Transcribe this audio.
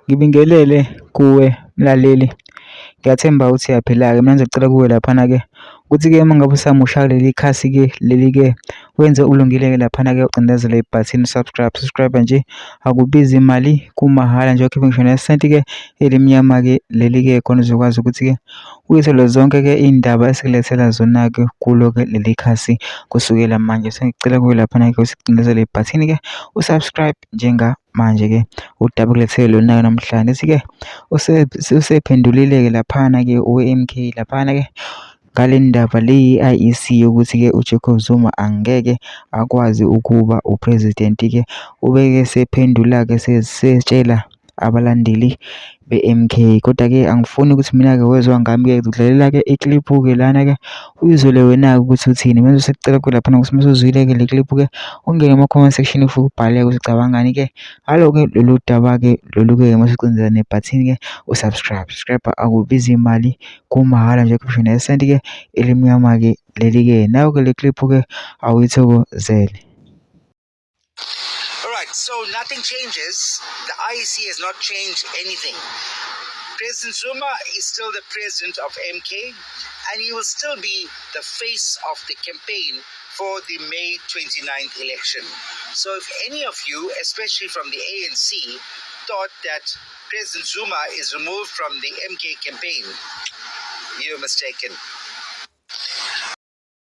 Ngibingelele kuwe mlaleli, ngiyathemba ukuthi uyaphila-ke. Mina ngizocela kuwe laphana-ke ukuthi-ke uma ngabe usamusha kuleli khasi-ke leli-ke wenze ulungile-ke laphana-ke ucindezele ibhathini subscribe nje, akubizi imali, kumahhala nje ukhiphe ngisho nesenti-ke elimnyama-ke leli-ke khona uzokwazi ukuthi-ke uyithole zonke-ke iy'ndaba esikulethela zona-ke kulo-ke leli khasi kusukela manje. Sengicela kuwe laphana-ke ukuthi ucindezele ibhathini-ke usubscribe njengamanje-ke udaba kulethele lona-ke namhlanje. Ethi-ke usephendulile-ke laphana-ke u-MK laphana-ke ngale ndaba le i-IEC yokuthi-ke uJacob Zuma angeke akwazi ukuba upresident-ke. Ubeke sephendula-ke setshela abalandeli be-MK, kodwa-ke angifuni ukuthi mina-ke wezwa ngami-ke ngizokudlalela-ke ikliphu-ke lana-ke uyizwele wena-ke ukuthi uthini. Mina sekucela kuwe laphana ukuthi masuzwile-ke le kliphu-ke ungene ema-comment section ufike ubhale-ke ukuthi ucabangani-ke ngalo-ke lolu daba-ke lolu-ke masucindezela nebhathini-ke usubscribe akubizi imali, kumahhala nje ukhiphe nesenti-ke elimnyama-ke leli-ke. Nayo-ke le kliphu-ke awuyithokozele. Alright, so nothing changes. The IEC has not changed anything. President Zuma is still the president of MK, and he will still be the face of the campaign for the May 29th election. So if any of you, especially from the ANC, thought that President Zuma is removed from the MK campaign, you're mistaken.